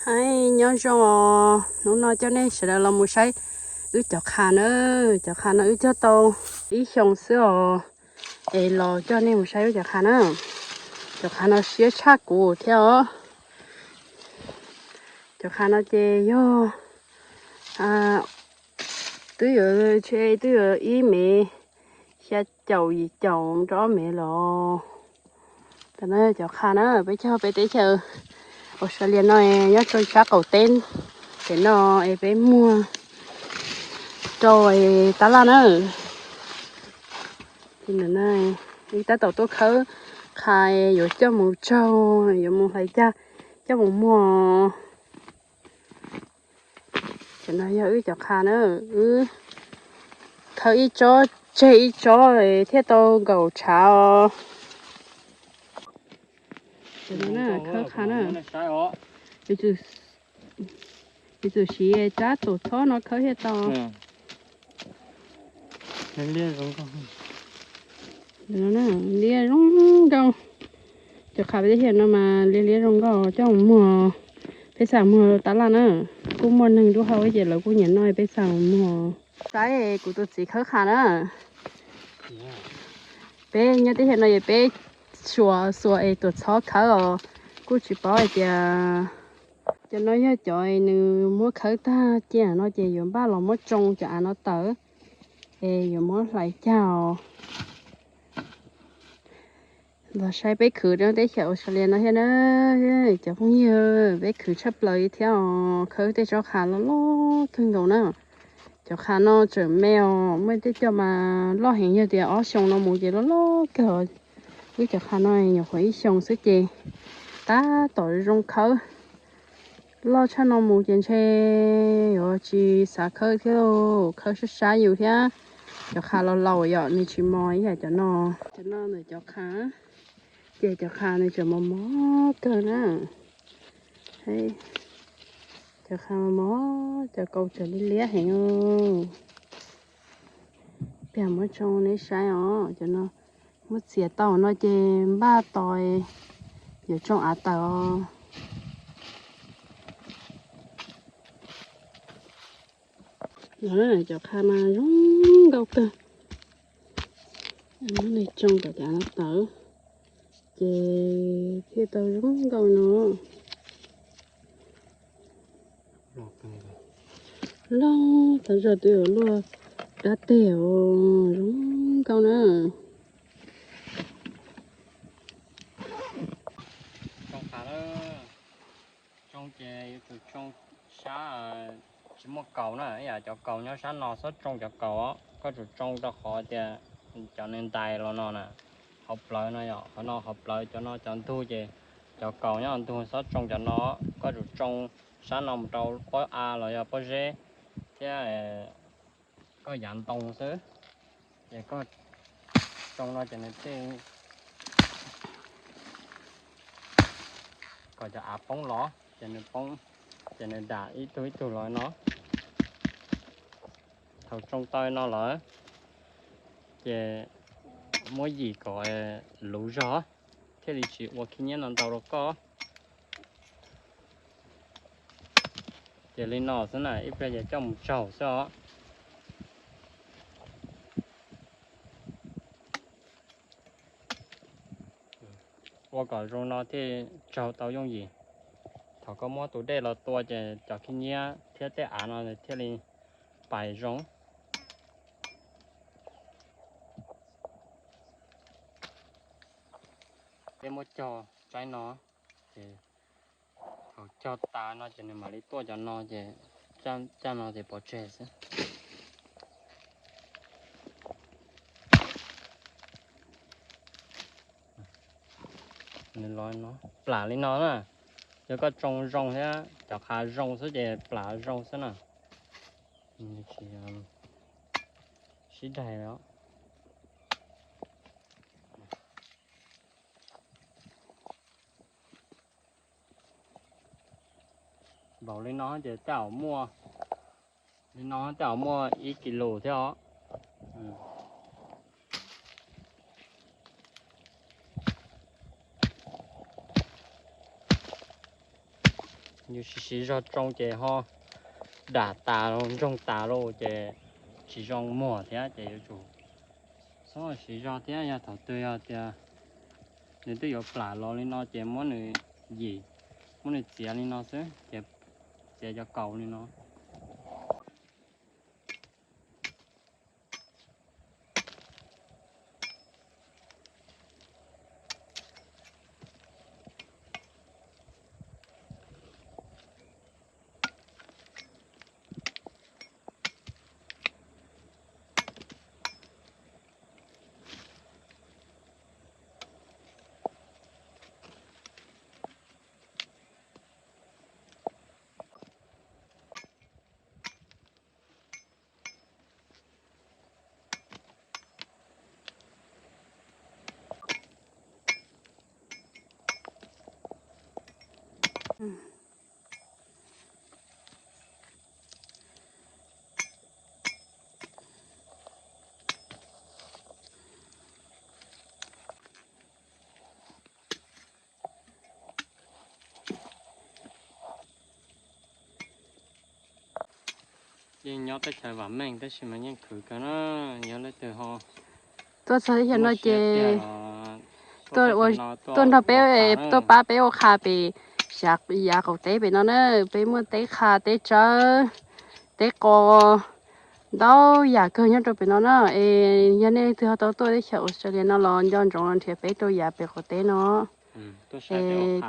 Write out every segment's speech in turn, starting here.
Aib, nyob zoo os, hnub no coj nej sawv daws los mus saib wb cov qhav na. Cov qhav no wb cog tau ib xyoos xwb os, es los coj nej mus saib wb cov qhav na. Cov qhav no siab tshaj kuv thiab os. Cov qhav no ces yog twb yuav, twb yuav ib mev xya caum yim caum rau ob mev los. Tam no yog cov qhav na, peb cog peb teb chaws Australia no nyob rau sab qaum teb. Tam no es peb muag rau tab laj na. Ib tab tom tuaj khawb qhav yuav coj mus tsaug, yuav mus hlais cag coj mus muag. Tam no yog wb cov qhav na, wb khawb ib tsob tseg ib tsob thiaj tau nkaum tshav os. Tam no na, khawb qhav na, yuav tsum siv tab tom txhob no khawb thiaj tau. Liab zoo nkauj. Cov qhav peb teb chaws no mas liab liab zoo nkauj coj mus muag, peb xav muag tab laj na. Kuj muaj neeg lub hau ces lawv kuj nyiam noj, peb xav muag. Saib kuv tus txiv khawb qhav na. Peb nyob teb chaws no es peb xuas xuas es tuam txhob khawb os. Kuj tsis paub hais tias cov no yog cov nws muab khawb tag cia no ces yuav npaj los muab tsoo cov av no tawm, es yuav muab hlais cag os. Los saib peb khwv rau teb chaws Australia no thiab na, cov phooj ywg, peb khwv tshaj plaws li thiab os, khawb tej tsob qhav loj loj kawg nkaus na. Cov qhav no tseem me os, muaj tej cov mas loj heev, yog tias ob xyoos no mus ces loj loj kawg. Wb cov qhav no nyuam qhuav ib xyoos xwb ces tab tom zoo khawb. Loj tshaj no mus ces ntshe yuav tsis xav khawb thiab, khawb sab sab yus thiab. Cov qhav laus laus yom, nws tsis mos ib yam cov no. Cov no ntawm cov qhav, ces cov qhav nws tseem mos mos kawg na. Cov qhav mos mos, cov kaus tseem liab liab heev. Peb muab tsoo neb saib os, cov no muab txiav tau no ces npaj tos yuav tsoo av tawm os. Cov qhav mas zoo nkauj kawg. Muab tsoo kom cov av tawm ces thiaj tau zoo nkauj no. Loj tas zog twb yuav luaj dab teg os, zoo nkauj na. Tsoo qhav na, tsoo ces yuav tsum tsoo sab tsis muaj kaus na, ib yam cov kaus nyob sab no, txhob tsoo cov kaus os. Koj tsum tsoo rau qhov tias cov nws ntais los no na, hauv plawv no yom, qhov no hauv plawv, cov no cov ntug ces cov kaus nyob ntug, txhob tsoo cov no. Koj tsum tsoo sab no mus rau pob av los yog pob zeb thiab koj yav ntoo xwb. Ces koj tsoo no ces nws thiaj kom cov av poob los, ces nws poob, ces nws dam ib tug ib tug los no. Thaum tsoo tau no lawm ces muab yim kom luv zog thiaj li tsis ua khib nyiab no ntau rau koj. Ces li no xwb na, ib pliag ces coj mus tsaug xwb os. Ua kom zoo no thiaj tsaug tau yooj yim. Thaum koj muab tus dej los tua ces cov khib nyiab thiab tej av no thiaj li pais zoo. Peb muab cog tsaib no, ces thaum cog tas no ces nws mam li tuaj cov no ces caj no ces pov tseg xwb. Nws los no plam li no na, yog koj tsoo zoo thiab cov qhav zoo xwb ces plam zoo xwb na. Tsis sib daig os. Npaum li no ces tej zaum muaj, li no tej zaum muaj ib kis lus thiab os. Yus siv siv zog tsoo ces ho dam tas los ntsoog tas lauj ces tsis zoo muag thiab ces yuav tsum txhob siv zog thiab. Yog thaum twg yog tias nws twb yuav plam los li no ces muab nws yim, muab nws txiav li no xwb ces txiav cov kaus li no. Yeej nyob teb chaws vam meej tab sis mas yeej khwv kawg na. Yog leej twg ho tuaj txog teb chaws no ces tuaj nrog peb, tuaj pab peb ua qha pem yav qaum teb pem no na. Peb muaj teb qha, teb tsawb, teb qos, ntau yam kawg nyob rau pem no na. Es yog nej leej twg ho tau tuaj teb chaws Australia no los nco ntsoov los nrhiav peb rau yav pem qaum teb no. Es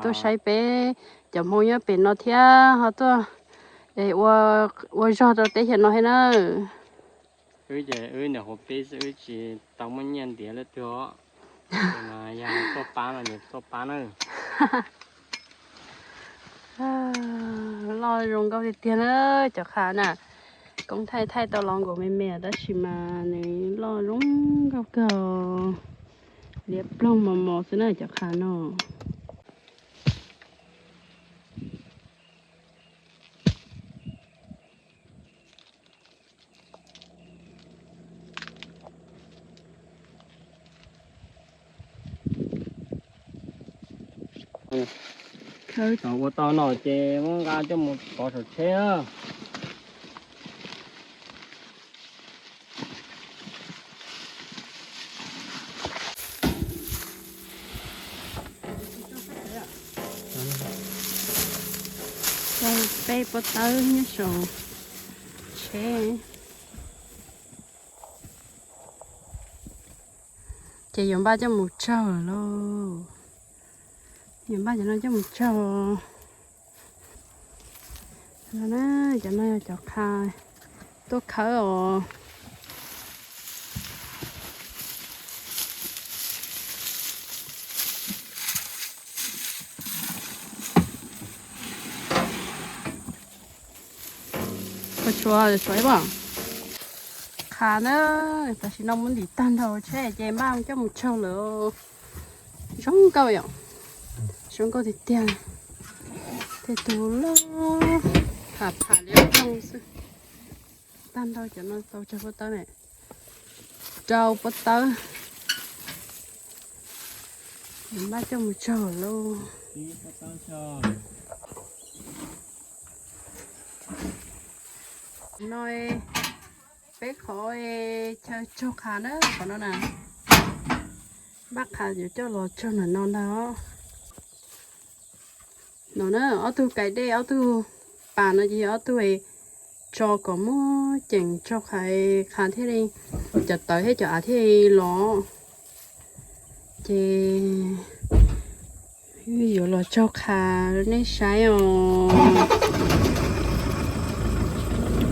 tuaj saib peb cov Hmoob nyob pem no thiab ho tuaj ua zog rau teb chaws no thiab na. Wb ces wb nyuam qhuav pib xwb, wb tsis tau muaj nyiaj ntiav leej twg os. Mas yog tuaj pab no ces tuaj pab na. Loj zoo nkauj tiag tiag na cov qha na. Koob thaij thaij tau los nkaus me me tab sis mas nws loj zoo nkauj kawg, liab ploog mos mos xwb na cov qha no. Khawb tau ua tau no ces muab nqa coj mus pov saum tsheb. Peb pob tawb nyob saum tsheb. Ces yuav npaj coj mus tsaug lauj. Yuav npaj cov no coj mus tsaug. No na, cov no yog cov qha tuaj khawb os. Koj tshuav, tshuav ib pob qha na, tam sim no muab ntim tag nrho tsheb ces npaj coj mus tsaug lawm. Zoo nkauj yom, zoo nkauj tiag tiag. Tej tug loj pham pham li ob rooj xwb. Tag nrho cov no tau tsawg pob tawb ne? Rau pob tawb. Npaj coj mus tsaug lauj. No peb qhov chaw tsaug qha na, qhov no na. Npaj qha yuav coj los tsaug ntawm no ntag. No na, ob tug kais dej, ob tug pas no ces yog ob tug tso kom muaj ceem tsaug qha, qha thiaj li, cov tawv thiab cov av thiaj li los. Ces yuav los tsaug qha rau nej saib os.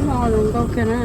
Loj zoo nkauj kawg na.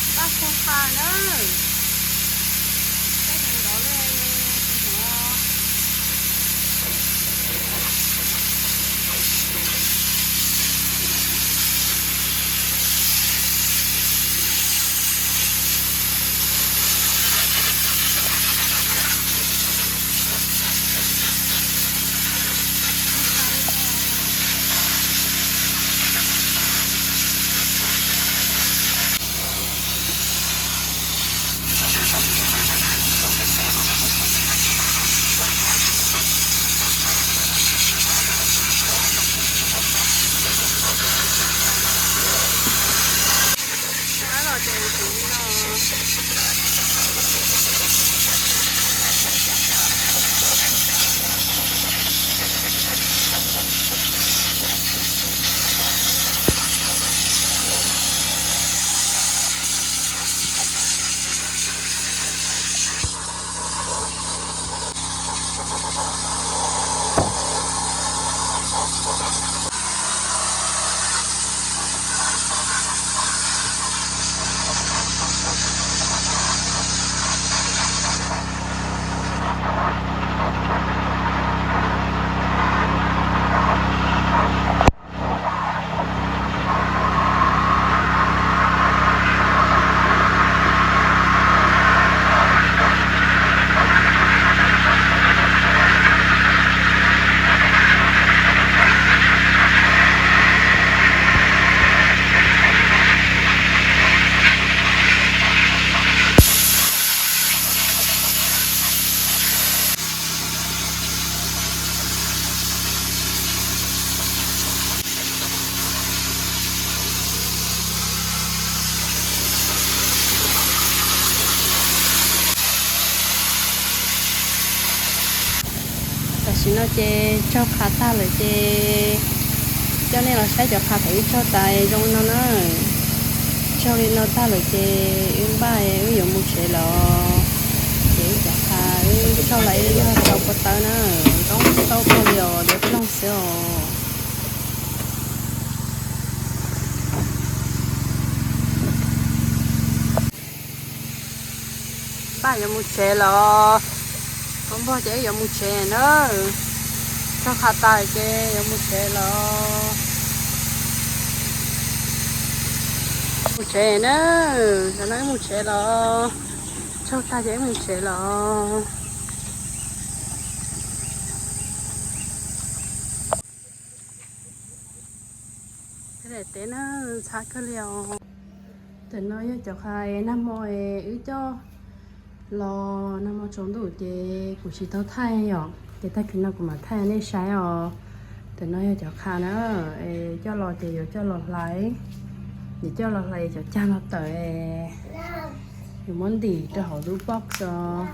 Npaj tsaug qha na. No ces tsaug qha tag lawm ces coj nej los saib cov qha thaum wb tsaug tas zoo no na. Tsaug li no tag lawm ces wb npaj wb yuav mus tsev lawm. Ces wb cov qha wb tsaug lawm yog rau ko taw na, zoo nkauj kawg li os, diav ploog xwb os. Npaj yuav mus tsev los, npaj ces wb yuav mus tsev na. Tsaug qha tas ces yuav mus tsev los. Mus tsev na, tam no wb mus tsev los. Tsaug tag ces wb mus tsev los. Daim teb na, ntxhab kawg li os. Tam no yog cov qha nag hmo wb coj los, nag hmo tsaus ntuj ces kuv tsis tau thaij yom, ces tag kis no kuv mam thaij nej saib os. Tam no yog cov qha na, coj los ces yuav coj los hlais, yuav coj los hlais cov cag no tawm, yuav muab ntim rau hauv lub box os.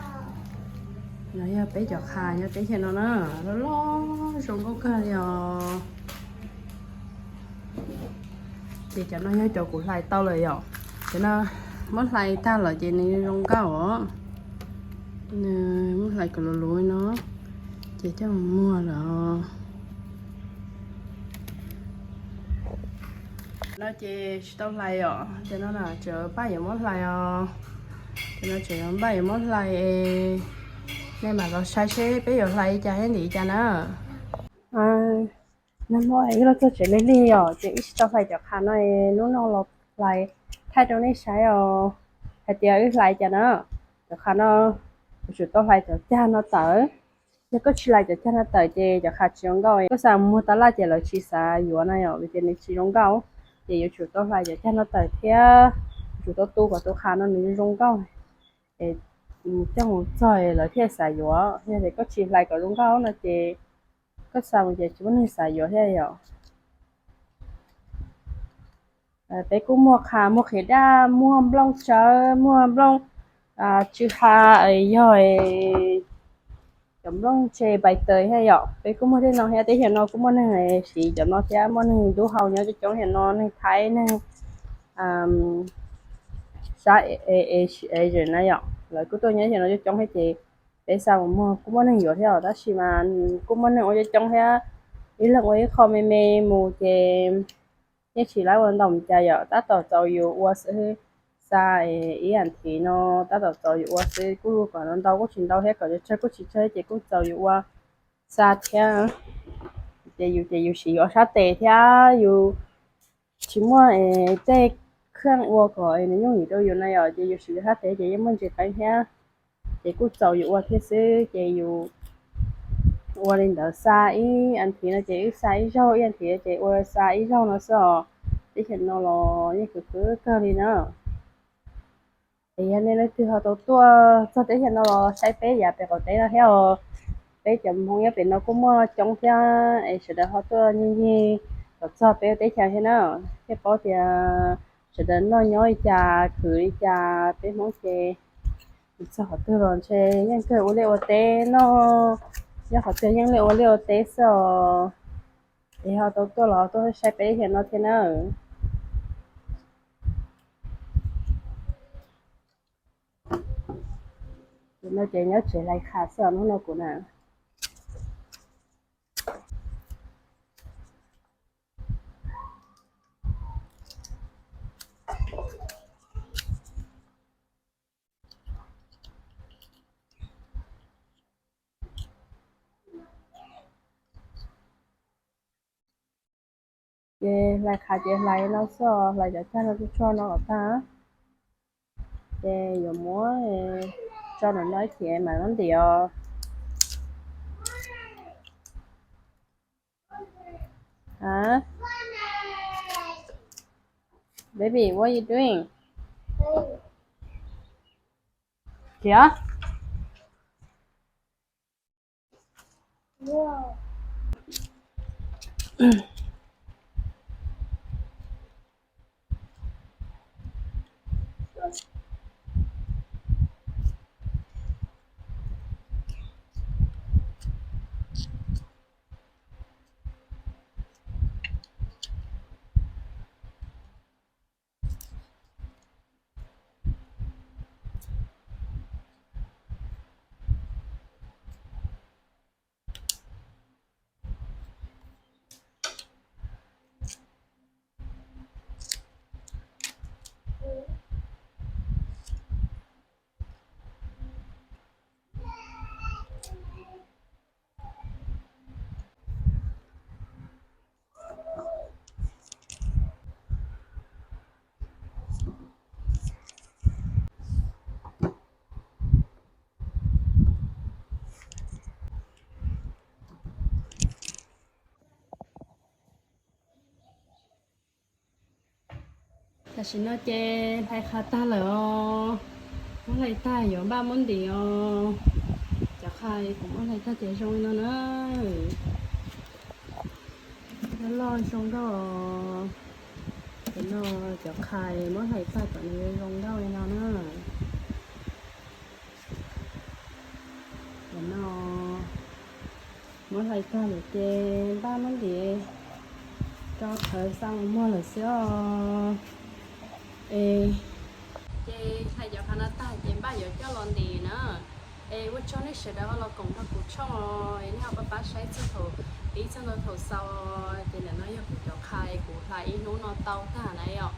No yog peb cov qha nyob teb chaws no na, loj loj zoo nkauj kawg li os. Ces cov no yog cov kuv hlais tau lawm yom. Cov no muab hlais tag lawm ces nws zoo nkauj os. Nws muab hlais kom luv luv no, ces coj mus muag lawm. No ces tsis tau hlais os, ces no na tseem npaj yuav muab hlais os. Ces no tseem npaj yuav muab hlais, nej mam los saib seb peb yuav hlais li cas thiab ntim li cas na. Nag hmo wb los txog tsev lig lig os, ces wb tsis tau hlais cov qha no, hnub no los hlais thaij rau nej saib os, hais tias wb hlais cas na. Cov qha no yuav tsum tau hlais cov cag no tawm. Yog koj tsis hlais cov cag no tawm ces cov qha tsis zoo nkauj, koj xa mus muag tas laj ces lawv tsis xav yuav na yom, vim tias nws tsis zoo nkauj. Ces yuav tsum tau hlais cov cag no tawm thiab yuav tsum tau tu kom tus qha no nws zoo nkauj. Es mus coj mus txog lawv thiaj xav yuav, yog tias koj tsis hlais kom zoo nkauj no ces koj xa mus ces tsis muaj neeg xav yuav thiab yom. Peb kuj muag qha, muag qhiav daj, muag nplooj tsawb, muag nplooj tsw ha, yog cov nplooj tse pais taws thiab yom. Peb kuj muag tej no thiab, teb chaws no kuj muaj neeg siv cov no thiab, muaj neeg ntub hau nyob coob coob thiab no, neeg Thaib, neeg sab Asian na yom, lawv kuj tuaj nyob cov no coob coob thiab ces peb xa mus muag kuj muaj neeg yuav thiab os, tab sis mas kuj muaj neeg ua coob coob thiab, ib leeg ua ib qho me me mus ces yeej tsis laib ua ntau mus cas yom, tab tom txaus yus ua xwb. Xa ib as thiv no tab tom txaus yus ua xwb, kuj kom ntau kuj tsis ntau thiab, kom tsawg kuj tsis tsawg ces kuj txaus yus ua xa thiab. Ces yus ces yus siv yus ob sab tes thiab, yus tsis muaj tej kheej ua kom nws yooj yim rau yus na yom, ces yus siv yus sab tes ces yeej muaj ntsis qeeb thiab. Ces kuj txaus yus ua thiab xwb, ces yus ua li ntawd xa ib as thiv no ces wb xa ib zaug, ib as thiv ces ua xa ib zaug no xwb os. Teb chaws no los yeej khwv khwv kawg li na. Es yog nej leej twg ho tau tuaj txog teb chaws no los saib peb yav pem qaum teb no thiab os. Peb cov Hmoob nyob pem no kuj muaj coob thiab, es sawv daws ho tuaj ncig ncig kom txog peb teb chaws thiab na, thiaj paub tias sawv daws noj nyob li cas, khwv li cas. Peb Hmoob ces txog qhov twg los ntshe yeej kawg ua liaj ua teb noj, nyob qhov twg yeej li ua liaj ua teb xwb os. Es ho tau tuaj los tuaj saib peb teb chaws no thiab na. Ces no ces nyob tsev hlais qha xwb os, hnub no kuv na. Ces hlais qha ces hlais no xwb os, hlais cov cag no tsuag tsuag no kom tag. Ces yuav muab tso ntawm no ib chim mam muab ntim os. Baby, what you doing? Kìa. Tam sim no ces hlais qha tag lawm os. Muab hlais tag yuav npaj muab ntim os. Cov qha kuv muab hlais tag ces zoo li no na. Loj loj zoo nkauj os. Cov no, cov qha muab hlais tag kom nws zoo nkauj li no na. Cov no muab hlais tag lawm ces npaj muab ntim rau thawv xa mus muag lawm xwb os. Es ces hlais cov qha no tag ces npaj yuav coj los ntim na. Es ua tsaug nej sawv daws ho los koom nrog kuv tshooj os, es nej ho pab pab saib txog thaum pib txog ntua thaum xaus. Ces ntawm no yog kuv cov qha es kuv hlais ib hnub no tau tag na yom.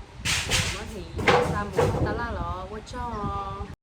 Muab ntim xa mus tas laj los ua tsaug.